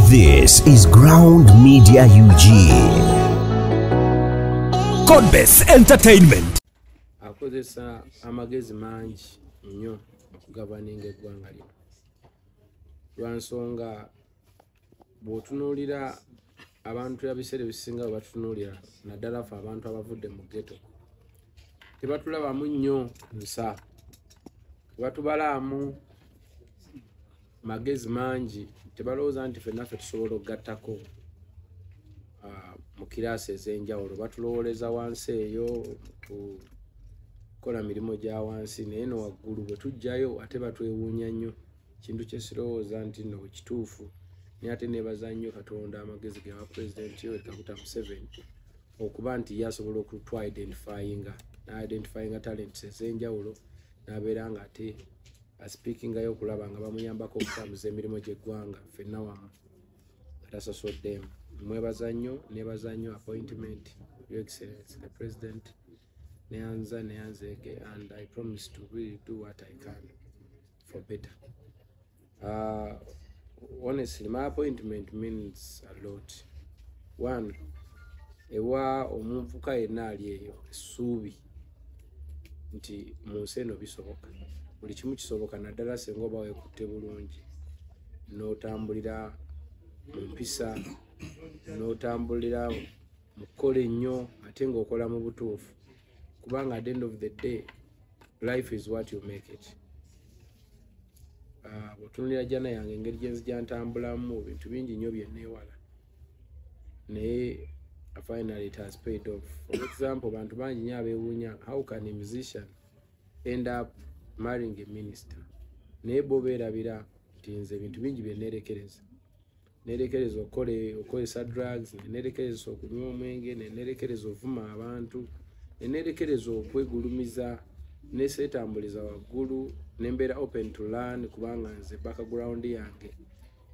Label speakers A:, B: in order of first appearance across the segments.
A: This is Ground Media UG.
B: Godbest Entertainment.
C: Akozesa amagezi mangi nnyo okugabaninga eggwanga lino, lwa nsonga bw'otunuulira abantu ebiseera ebisinga bwe batutunuulira, naddala ffe abantu abavudde mu ghetto, tebatulabamu nnyo nsa, tebatubalaamu magezi mangi, tebalowooza nti ffenna ffe tusobola okugattako mu kiraasi ez'enjawulo. Batulowooleza wansi eyo kukola mirimu gya wansi, naye no waggulu bwe tujjayo ate batwewuunya nnyo, kintu kye sirowooza nti nno kituufu. Naye ate neebaza nnyo Katonda amagezi ge wa Pulezidenti Yoweri Kaguta Museveni okuba nti ye asobola okutwidentifyinga, naidentifyinga talents ez'enjawulo, n'abeera nga ate aspeakingayo okulaba nga bamuyambako okutambuza emirimu gy'eggwanga ffenna wamu atasosoddemu. Mwebaza nnyo, neebaza nnyo appointment, Your Excellency the President. Neyanza, neyanzege, and I promise to really do what I can for better. Honestly, my appointment means a lot. One, ewa omuvubuka yenna ali eyo essuubi nti mu nsi eno bisoboka, buli kimu kisoboka, naddala singa oba weekutte bulungi n'otambulira mu mpisa, n'otambulira mu kukola ennyo ate ng'okola mu butuufu, kubanga at the end of the day life is what you make it. Bw'otunuulira journey yange, engeri gye nzija ntambulamu, bintu bingi nnyo bye neewala, naye finally it has paid off. For example, bantu bangi nnyo abeewuunya, how can a musician end up marrying a minister? Naye bo beerabira nti nze ebintu bingi bye neerekereza. Nerekereza okukozesa drugs, nerekereza okunywa omwenge, nerekereza ovuma abantu, nerekereza okwegulumiza, neseetambuliza waggulu, nembeera open to learn, kubanga nze background yange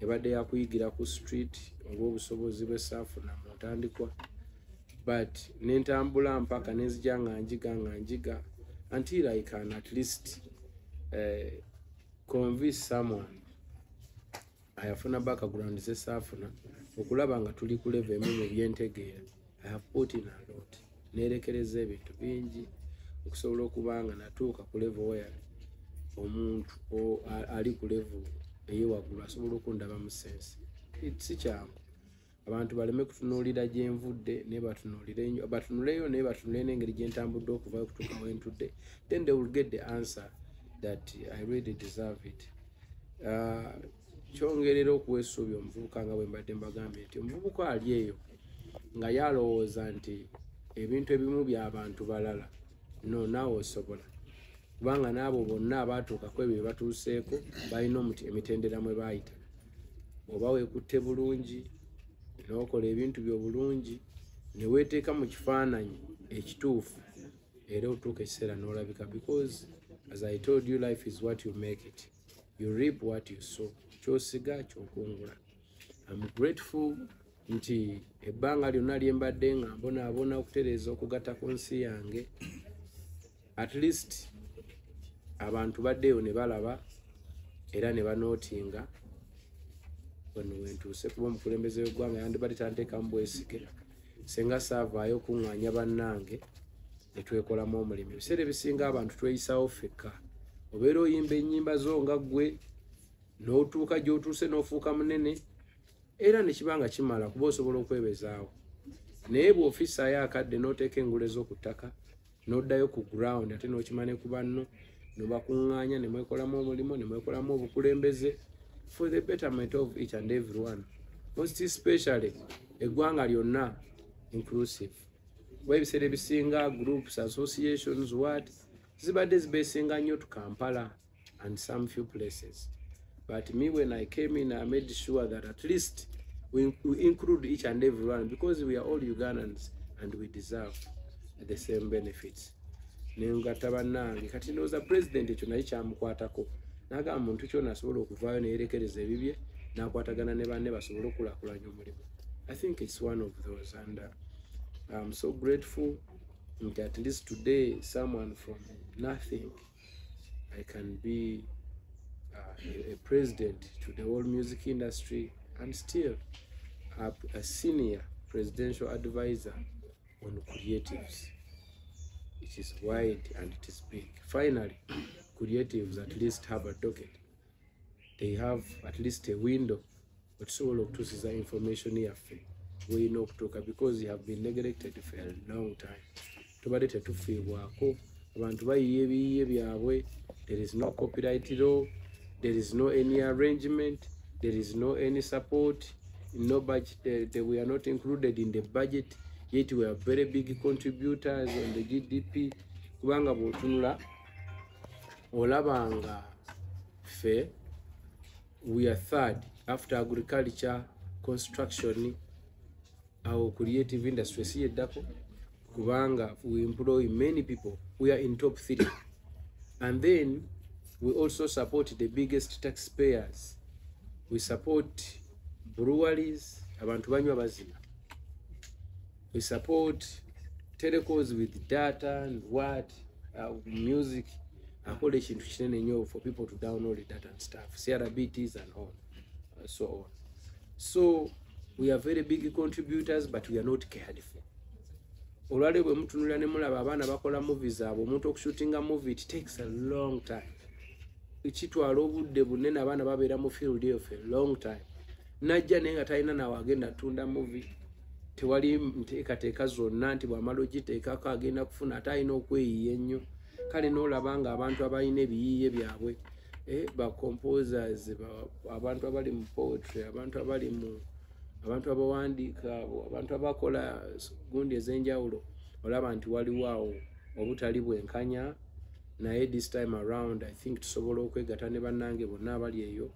C: ebadde yakuyigira ku street olw'obusobozi bwe saafuna mu ntandikwa, but nentambula mpaka nenzija nga njiga, nga njiga until I can at least convince someone ayafuna background zesaafuna okulaba nga tuli ku level emu mu byentegeera. I have put in a lot, nerekereza ebintu bingi okusobola okuba nga natuuka ku level where omuntu ali ku level eyewaggulu asobola okundaba mu sense. Si kyangu abantu baleme kutunuulira gyenvudde, naye batunuulire, batunuleyo, naye batunule n'engeri gyentambudde okuvayo okutuuka wentudde, then they will get the answer that I really deserve it. Kyongerera okuwa essuubi omuvubuka, nga bwe mbadde mbagambye nti omuvubuka ali eyo nga yalowooza nti ebintu ebimu by'abantu balala, no, naawe osobola, kubanga n'abo bonna abaatuukako ebyo bye batuuseeko balina emitendera mwe baayita. Oba weekutte bulungi n'okola ebintu by'obulungi ne weeteeka mu kifaananyi ekituufu, era otuuka ekiseera n'olabika, because as I told you, life is what you make it. You reap what you sow. Kyosiga kyokungula. I'm grateful nti ebbanga lyonna lye mbadde nga mbonaabona okutereeza okugatta ku nsi yange, at least abantu baddeyo ne balaba era ne banootinga wano wentuuse, kuba omukulembeze w'eggwanga yandibadde tanteekamu bwesige senga saavaayo okuŋŋaanya bannange ne twekolamu omulimu. Ebiseera ebisinga abantu tweyisawo ffekka. Obeera oyimba ennyimba zo nga ggwe, n'otuuka gy'otuuse n'ofuuka munene, era ne kiba nga kimala kuba osobola okwebezaawo, naye bw'ofissaayo akadde n'oteeka engule zo ku ttaka n'oddayo ku ground, ate n'okima ne ku banno nobakuŋŋaanya ne mwekolamu omulimu ne mwekolamu obukulembeze for the betterment of each and every one, most especially eggwanga lyonna inclusive, kuba ebiseera ebisinga groups, associations, what zibadde zibeesinga nnyo to Kampala and some few places. But me, when I came in, I made sure that at least we include each and every one, because we are all Ugandans and we deserve the same benefits. Nengatta bannange. Kati ndowooza President ekyo naye kyamukwatako, n'agamba muntu kyona asobola okuvaayo neyerekereza ebibye n'akwatagana ne banne basobole okulaakulanya omulimu. I think it's one of those, and I'm so grateful nti at least today, someone from nothing, I can be a president to the whole music industry. and still a senior presidential advisor on creatives. It is wide and it is big. Finally, creatives at least have a docket. They have at least a window otusobola okutuusiza information yaffe weyina okutuuka, because you have been neglected for a long time. Tubadde tetufiibwako, abantu bayiye ebiyiye byabwe. There is no copyright law, there is no any arrangement, there is no any support, no budget. We are not included in the budget, yet we are very big contributors on the GDP, kubanga bw'otunula olaba nga ffe we are third after agriculture, construction. Our creative industry si yeddako, kubanga we employ many people. We are in top 3, and then we also support the biggest taxpayers. We support breweries, abantu banywa bazina. We support telecos with data and what, music akola ekintu kinene nnyo for people to download the data and stuff, CRBTs and all, so on. So we are very big contributors, but we are not cared for. Olwaleero bwe mutunulira ne mulaba abaana bakola movies zaabwe, omuntu okushootinga movie, it takes a long time, kitwala obudde bunene. Abaana babeera mu field eyo for a long time, najja naye nga talina nawe agenda tunda movie. Tewali nteekateeka zonna nti bw'amala ogiteekako agenda kufuna, ate alina okweyiya ennyo. Kale n'olaba nga abantu abalina ebiyiiye byabwe, ba composers, abantu abali mu poetry, abantu abali mu abantu abawandiika, abantu abakola gundi ez'enjawulo, olaba nti waliwo awo obutali bwenkanya. Naye this time around, I think tusobola okwegatta ne bannange bonna abali eyo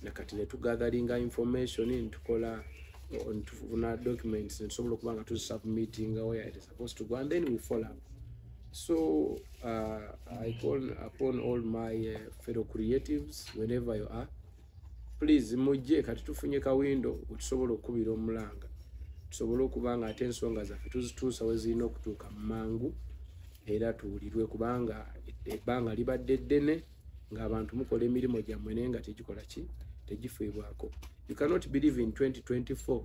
C: nakati ne tugatheringa information, netukola, tufuna documents, netusobola okuba nga tuzisubmittinga where it is supposed to go, and then we follow up. So I call upon all my fellow creatives, whenever you are, please mujje. Kati tufunye ka window wetusobola okukubira omulanga, tusobole okuba nga ate ensonga zaffe tuzituusa we zirina okutuuka mangu era tuwulirwe, kubanga ebbanga libadde ddene ng'abantu mukola emirimu gyammwe naye nga tegikola ki, tegifiibwako. You cannot believe in 2024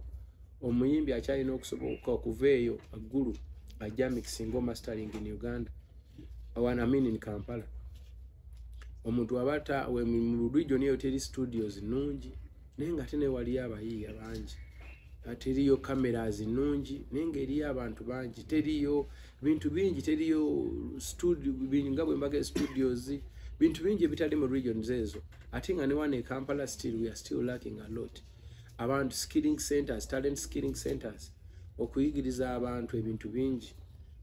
C: omuyimbi akyalina okusoboka okuva eyo aggulu ajja mixing or mastering in Uganda, I mean in Kampala. Omuntu abata mu region eyo teri studios nnungi, naye nga ate ne waliyo abayiiya bangi. Teriyo cameras nnungi, naye ng'eriyo abantu bangi. Teriyo bintu bingi, teriyo studio nga bwe mbaga studios, bintu bingi ebitali mu regions ezo, ate nga ne wano e Kampala still we are still lacking a lot. Abantu skilling centers, talent skilling centers, okuyigiriza abantu ebintu bingi.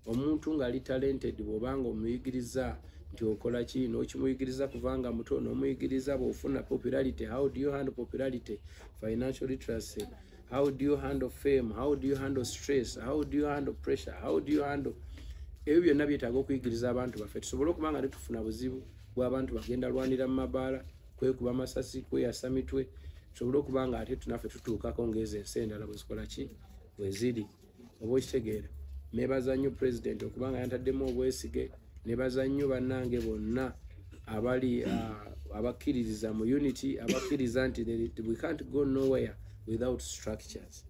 C: Omuntu ng'ali talented, bw'obanga omuyigiriza nti okola ki, n'okimuyigiriza kubanga muto, n'omuyigiriza bw'ofuna popularity, how do you handle popularity, financial literacy, how do you handle fame, how do you handle stress, how do you handle pressure, how do you handle, ebyo byonna byetaaga okuyigiriza abantu baffe, tusobole okuba nga tetufuna buzibu bw'abantu bagenda lwanira mu mabaala, kwekuba masasi, kweyasa mitwe. Tusobole okuba nga ate tunaffe tutuukako ng'ezo ensi endala bwe zikola ki, bwe ziri, oba okitegeera. Nebaza nnyo Pulezidenti okuba nga yantaddemu obwesige. Nebaza nnyo bannange bonna abali abakkiririza mu unity, abakkiriza nti we can't go nowhere without structures.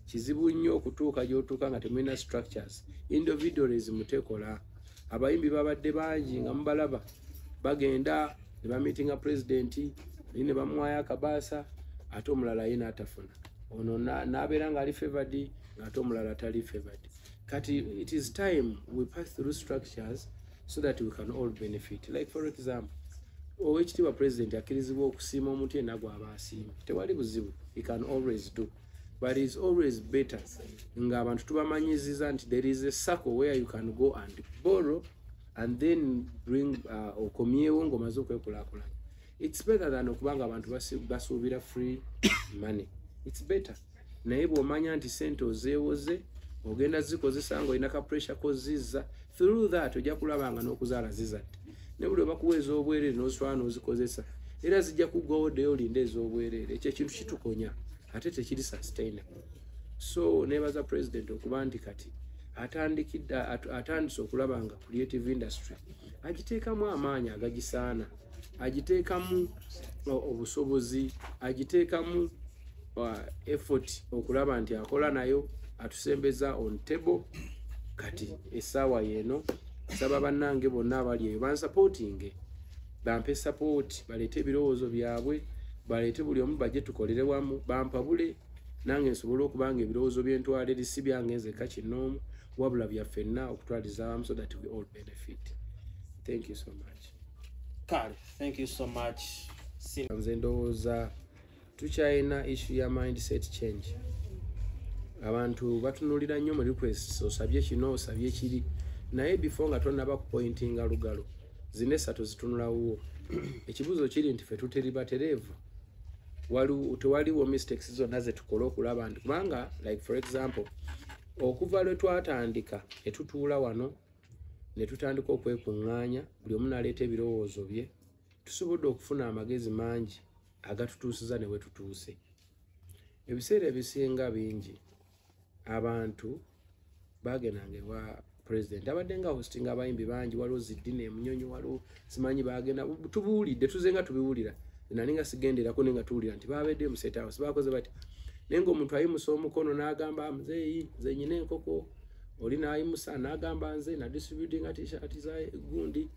C: Kizibu nnyo okutuuka gy'otuuka nga temulina structures. Individualism tekola. Abayimbi babadde bangi nga mubalaba bagenda ne bamitinga pulezidenti, ne bamuwayo akabaasa, ate omulala ye n'atafuna. Ono n'abeera ng'ali favored, ng'ate omulala tali favored. Kati it is time we pass through structures so that we can all benefit. Like for example, Oweekitiibwa Pulezidenti akkirizibwa okusiima omuntu yenna gw'aba asiima, tewali buzibu, he can always do, but it's always better ng'abantu tubamanyiziza nti there is a circle where you can go and borrow and then bring, okomyewo ng'omaze okwekulaakulanya. It's better than okubanga abantu basuubira free money. It's better naye bw'omanya nti sente ozeewoze, ogenda zikozesa ng'olina ka pressure kozizza. Through that ojja kulaba nga n'okuzaala zizadde. Ne buli obakuwa ez'obwereere n'oswala n'ozikozesa, era zijja kuggwawo, oddeyo olinde ez'obwereere. Ekyo ekintu kitukonya ate tekiri sustainable. So nebaza President okuba nti kati atandikidde, atandise okulaba nga creative industry agiteekamu amaanyi agagisaana, agiteekamu obusobozi, agiteekamu effort okulaba nti akola nayo atusembeza on table. Kati essaawa yeeno nsaba bannange bonna abali eyo bansupportinge, bampe support, baleete ebirowoozo byabwe, baleete buli omu, bajje tukolere wamu, bampabule nange nsobole okuba nga ebirowoozo byentwala eri si byange nzekka kinnoomu, wabula byaffenna okutwaliza awamu, so that we all benefit. Thank you so much.
D: Kale, thank you so much.
C: Nze ndowooza tukyalina issue ya mindset change. Abantu batunuulira nnyo mu requests, osabye kino, osabye kiri, naye before nga tonnaba kupointinga lugalo, zina esatu zitunulawo. Ekibuuzo kiri nti ffe tuteri batereevu, tewaliwo mistakes zonna zetukola okulaba nti, kubanga like for example, okuva lwe twatandika ne tutuula wano ne tutandika okwekuŋŋaanya, buli omu n'aleeta ebirowoozo bye, tusobodde okufuna amagezi mangi agatutuusiza ne we tutuuse. Ebiseera ebisinga bingi abantu bagendanga ewa president, abadde nga hostinga abayimbi bangi, waliwo ziddina emunyonyo, waliwo simanyi bagenda, tubuulidde, tuze nga tubiwulira, nali nga sigenderako, naye nga tuwulira nti babadde mu State House, bakoze bati, naye ng'omuntu ayimusa omukono n'agamba, "Muzeeyi, nze nyina enkoko." Oli n'ayimusa n'agamba, "Nze na distributinga T-shirt za gundi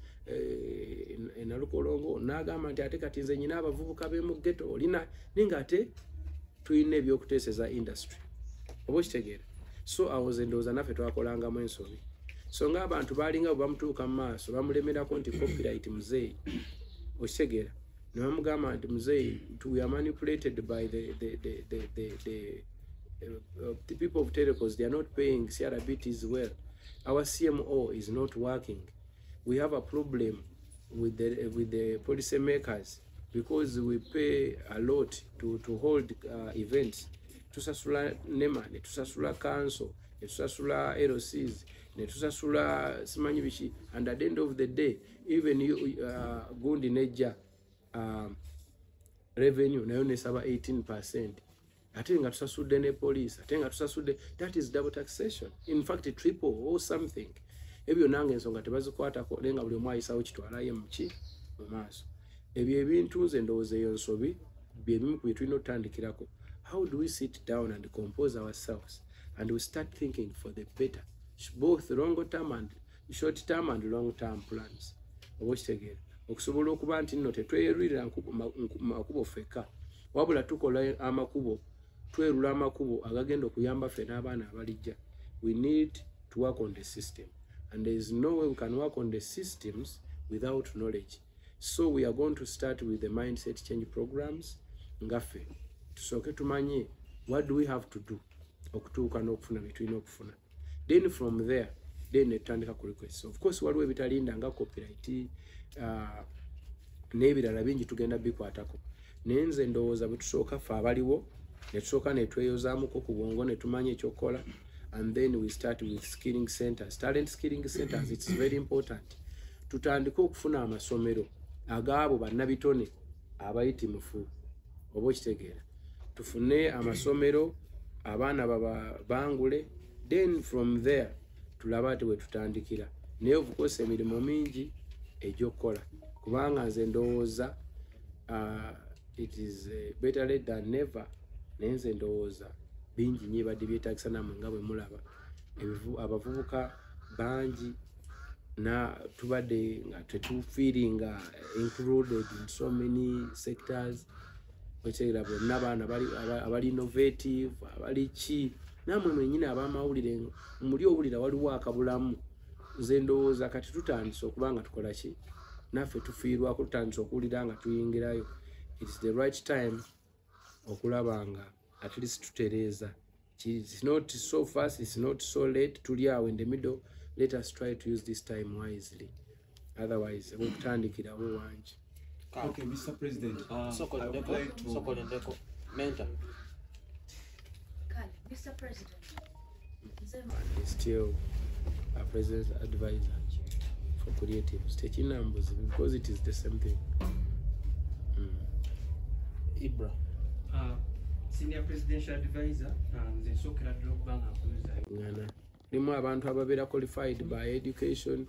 C: enalukolongo." N'agamba nti, "Ate kati nze nyina abavubuka b'emu ghetto." Olina naye ng'ate tulina ebyokuteeseza industry, oba okitegeera? So awo nze ndowooza naffe twakolangamu ensobi. So ng'abantu baalinga bwe bamutuuka mu maaso, bamulemerako nti copyright, muzeeyi, okitegeera? Ne bamugamba nti, "Muzeeyi, we are manipulated by the people of telecos. They are not paying CRBTs well. Our CMO is not working. We have a problem with the policy makers because we pay a lot to hold events. Tusasula NEMA, ne tusasula council, ne tusasula LCs, ne tusasula simanyi biki, and at the end of the day, even you, gundi nejja revenue nayo nesaba 18%, ate nga tusasudde ne police, ate nga tusasudde. That is double taxation, in fact triple or something." Ebyo nange ensonga tebazikwatako, naye nga buli omu ayisawo kitwalayo muki mu maaso. Ebyo ebintu nze ndowooza eyo nsobi, byebimu ku bye tulina okutandikirako. How do we sit down and compose ourselves and we start thinking for the better, both long term and short term and long term plans, oba okitegeera? Okusobola okuba nti nno tetweyerulira makubo ffekka, wabula tukola amakubo, twerula amakubo agagenda okuyamba ffe n'abaana abalijja. We need to work on the system, and there is no way we can work on the systems without knowledge. So we are going to start with the mindset change programs, ngaffe tusooke tumanye what do we have to do okutuuka n'okufuna bye tulina okufuna. Then from there, then netutandika ku request. Of course waliwo ebitalinda nga copyright, n'ebirala bingi tugenda bikwatako, naye nze ndowooza bwe tusooka ffe abaliwo ne tusooka ne tweyozaamuko ku bwongo ne tumanya ekyokukola, and then we start with skilling centers, talent skilling centers. It's very important tutandike okufuna amasomero agaabo bannabitone abayitimufu, oba okitegeera? Tufune amasomero, abaana baba bangule, then from there tulabe ate we tutandikira. Naye of course emirimu mingi egy'okukola, kubanga nze ndowooza it is better late than never, naye nze ndowooza bingi nnyo ebadde byetagisa. Nammwe nga bwe mulaba, abavubuka bangi na tubadde nga tetufeelinga included in so many sectors, okitegeera? Bonna baana abali innovative, abali ki, nammwe mwenyini abamawulire muli owulira waliwo akabulamu. Nze ndowooza kati tutandise okuba nga tukola ki, naffe tufiirwako, tutandise okuwulira nga tuyingirayo. It's the right time okulaba nga at least tutereeza. It's not so fast, it's not so late, tuli awo in the middle. Let us try to use this time wisely, otherwise okutandikirawo wangi.
E: Okay, Mr. President, I would like to
D: Sokolendeko mentor.
F: Kale, Mr. President. Nze
C: And is still a president's advisor for creatives. Tekinambuzi, because it is the same thing.
D: Ibra.
G: Senior presidential advisor, nze nsookera ddala okuba nga nkuuza
C: Ngana mulimu abantu ababeera qualified by education,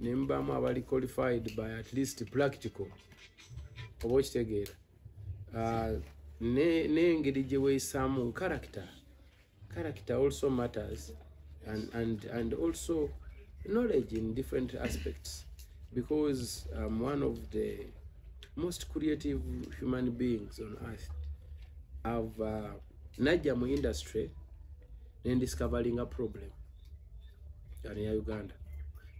C: ne mubaamu abali qualified by at least practical, oba okitegeera? N'engeri gye weeyisaamu, character also matters, and also knowledge in different aspects, because I'm one of the most creative human beings on earth. I've najja mu industry nendiscovering a problem yani ya Uganda.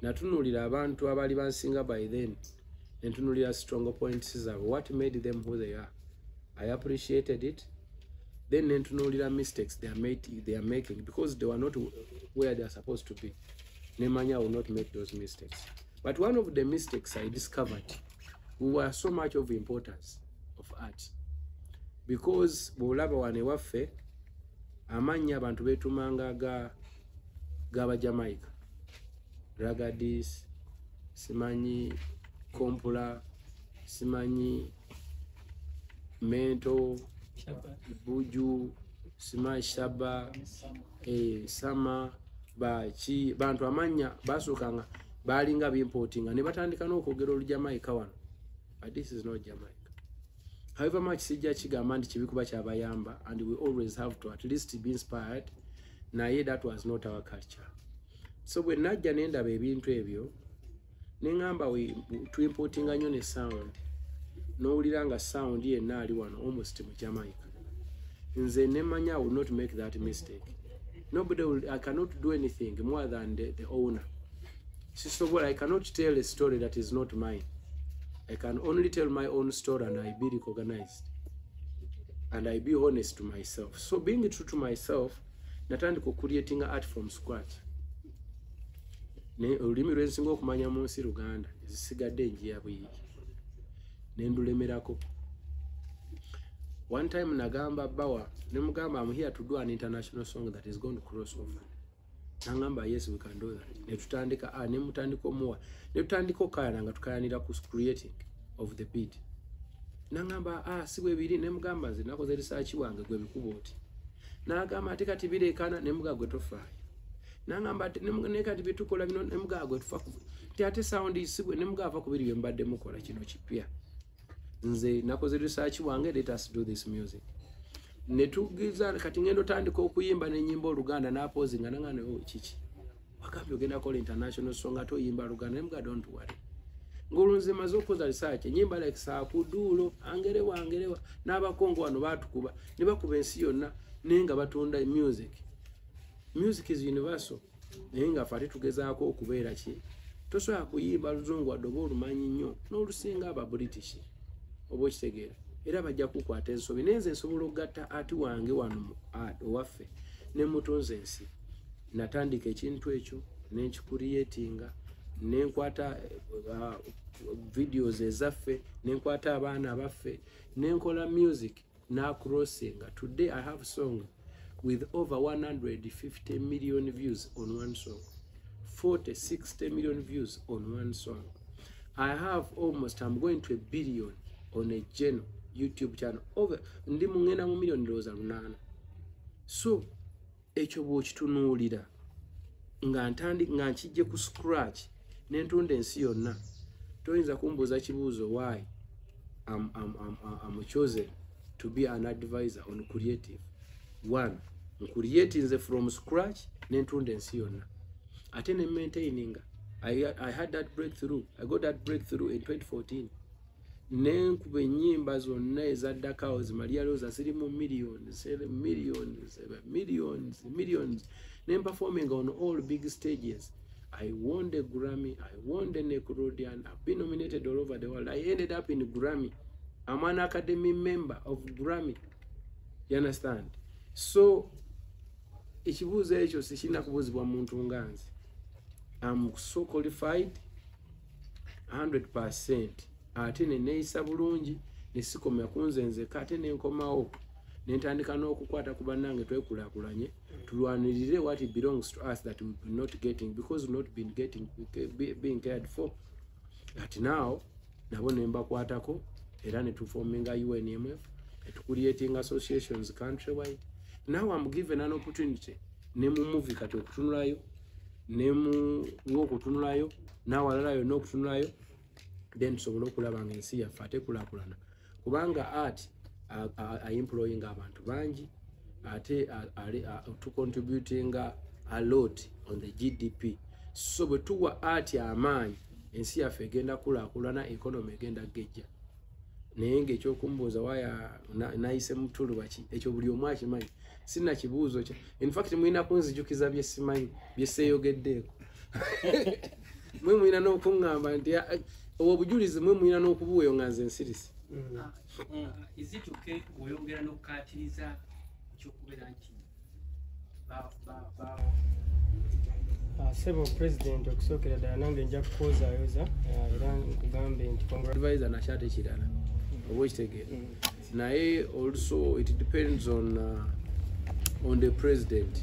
C: Natunuulira abantu abaali bansinga by then, nentunuulira strong points zaabwe, what made them who they are. I appreciated it. Then nentunuulira mistakes they are making because they were not where they are supposed to be. Nemanya I will not make those mistakes. But one of the mistakes I discovered, we were so much of importance of art, because bw'olaba wano ewaffe amannya abantu beetumanga ga g'Abajamaica, Ragadis, simanyi Kompula, simanyi Mento, Buju, simanyi Shaba, Sama, baki bantu amannya basookanga baalinga bimportinga ne batandika n'okwogera Olujamaica wano. But this is not Jamaica. However much sijja kigamba nti kibi kuba kyabayamba, and we always have to at least be inspired, naye that was not our culture. So bwe najja ne ndaba ebintu ebyo, ne ŋŋamba tuimportinga nnyo ne sound, n'owulira nga sound yenna ali wano almost mu Jamaica. Nze nemanya I will not make that mistake. Nobody will, I cannot do anything more than the owner. Sisobola, I cannot tell a story that is not mine. I can only tell my own story and I be recognized. And I be honest to myself. So being true to myself, natandika creating art from scratch. Olulimi lwe nsinga okumanya mu nsi Luganda, ezisigadde njiya buyiiki. Ne ndulemerako. One time nagamba Bawa, ne mugamba, I'm here to do an international song that is going to cross over. Nangamba, yes, we can do that. Ne tutandika, ne mutandika omuwa. Ne tutandika okukayana nga tukayanira ku creating of the beat. Nangamba, si bwe biri, ne mugamba nze nakoze research wange gwe bikuba oti. Nagamba ate kati bireekana, ne mugamba gwe tofaayo. Nangamba ne kati bye tukola bino, ne mugamba gwe tufa ku nti ate sound si bwe, ne mugamba ava ku biri bye mbadde mukola kino kipya. Nze nakoze research wange, let us do this music. Ne tugiza kati ngendo tandika okuyimba n'ennyimba Oluganda n'apozinga nangana, oh kiki. Wagambye ogenda kola international song ate oyimba Luganda, ne mugamba don't worry. Ng'olunze maze okukoza research, ennyimba like Saakuduulo, Angerewa, Angerewa, n'Abakongo wano baatukuba, ne bakuba ensi yonna, naye nga batunda music. Music is universal. Naye nga ffe ate tugezaako okubeera ki? Tosobola kuyimba Luzungu wadde oba olumanyi nnyo n'olusinga aba British. Oba okitegeera. Era bajja kukwata ensobi. Naye nze nsobola okugatta art wange wano mu art owaffe ne mutunze ensi. Natandika ekintu ekyo ne nkicreatinga, ne nkwata videos ezaffe, ne nkwata abaana abaffe, ne nkola music na crossinga. Today I have song with over 150 million views on one song. 40, 60 million views on one song. I have almost, I'm going to 1 billion on a general YouTube channel. Over, ndi mungena mu million ndowooza 8. So, ekyo bw'okitunuulira nga ntandi nga nkijje ku scratch ne ntunda ensi yonna, toyinza kumbuuza kibuuzo why I'm chosen to be an advisor on creative. One, ncreatinze from scratch ne ntunda ensi yonna. Ate ne maintaininga. I had that breakthrough. I got that breakthrough in 2014. Nenkuba ennyimba zonna ezaddako zi Maria Rosa ziri mu millions, millions, millions, millions. Ne performing on all big stages. I won the Grammy, I won the Nickelodeon, I've been nominated all over the world. I ended up in Grammy. I'm an academy member of Grammy. You understand? So, ekibuuzo ekyo sikirina kubuuzibwa muntu nga nze. I'm so qualified 100%. Ate ne neeyisa bulungi, ne sikomya ku nze nzekka, ate ne nkomawo ne ntandika n'okukwata ku bannange twekulaakulanye, tulwanirire what it belongs to us that we've been not getting because we've not been getting being cared for. But now nabo ne mbakwatako era ne tuforminga UNMF, ne tucreating associations countrywide. Now I'm given an opportunity ne mu movie kati okutunulayo, ne mu okutunulayo, n'awalala yonna okutunulayo, then tusobole okulaba nga ensi yaffe ate kulaakulana, kubanga art Employing abantu bangi, ate to contributing a lot on the GDP. So bwe tuwa art amaanyi, ensi yaffe egenda kulaakulana, economy egenda gejja. Naye ngaekyokumbuuza waya nayise mutulu baki, ekyo buli omu akimanyi, sina kibuuzo kya. In fact mulina kunzijukiza byesimanyi byeseeyogeddeeko. Mwe mulina n'okuŋŋamba nti obwo obujulizi mwe mulina n'okubuweeyo nga nze nsirise.
G: Is it okay oyongera n'okukaatiriza ekyokubeera nti
H: Sebo President, okusookera ddala nange nja kukwozaayoza era nkugambe nti
C: advisor nakyate ekirala oba okitegeera. Naye also it depends on the president,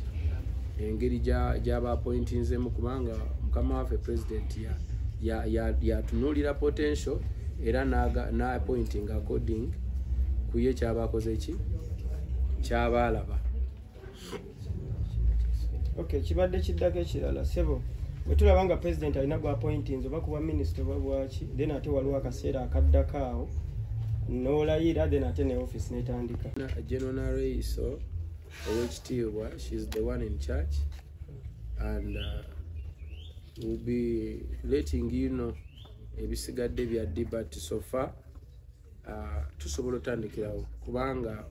C: engeri gy'aba appointinzemu, kubanga mukama waffe president yatunuulira potential era na appointing according ku ye kyaba akoze ki kyaba alaba.
H: Okay, kibadde kiddako ekirala, sebo, bwe tulaba nga president alina gwa appointinze oba kuba minisita oba bwaki, then ate waliwo akaseera akaddako awo n'olayira, then ate ne office netandika.
C: General Nalweyiso owekitiibwa, she's the one in charge and we'll be letting you know ebisigadde bya ddi, but so far tusobola otandikirawo kubanga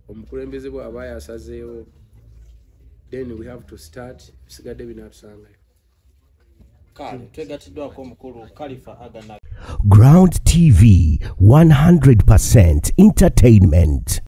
C: omukulembeze bw'aba yasazeewo, then we have to start, ebisigadde binaatusangayo.
D: Kale twegatiddwako omukulu Kalifa Agana.
A: Ground TV, 100% entertainment.